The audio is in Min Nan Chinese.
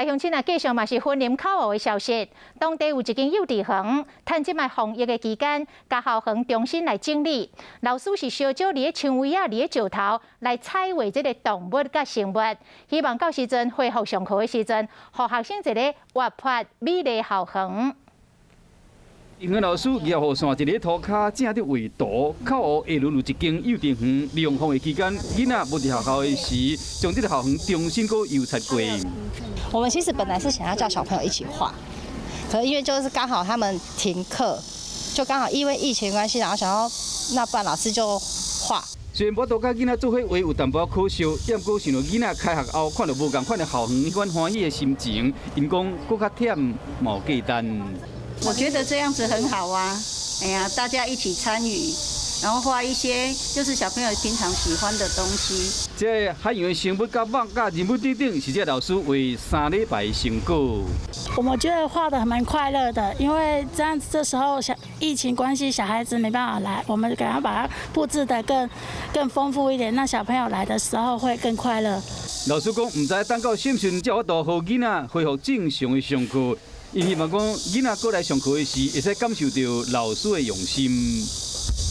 來鄉親啊，繼續嘛是雲林口湖的消息。當地有一間幼稚園，趁這擺防疫的期間，共校園重新來整理。老師是相招佇咧牆圍仔，佇咧石頭來彩畫這个動物佮生物，希望到時陣恢復上課的時陣，予學生一个活潑美麗校園。英語老師舉雨傘佇咧塗跤正佇畫圖，口湖下廬有一間幼稚園，利用防疫期間，囡仔無佇學校的時，將這个校園重新閣油漆過。我們其實本來是想要叫小朋友一起畫，可是因為就是剛好他們停課，就剛好因為疫情關係，然後想要那不然老師就畫。雖然無法度佮囡仔做伙畫有淡薄可惜，毋過想著囡仔開學後看著無仝款的校園，彼款歡喜的心情，𪜶講閣較忝嘛有價值。我覺得這樣子很好啊，哎呀，大家一起參與，然後畫一些就是小朋友平常喜歡的東西。這海洋的生物、佮蠓、佮人物等等，是這老師畫3禮拜的成果。我們覺得畫得蠻快樂的，因為這樣子這時候小疫情關係，小孩子沒辦法來，我們給他把它佈置得更豐富一點，那小朋友來的時候會更快樂。老師講，毋知等到啥時陣才有法度予囡仔恢復正常的上課。𪜶希望講，囡仔閣來上課的時，會使感受著老師的用心。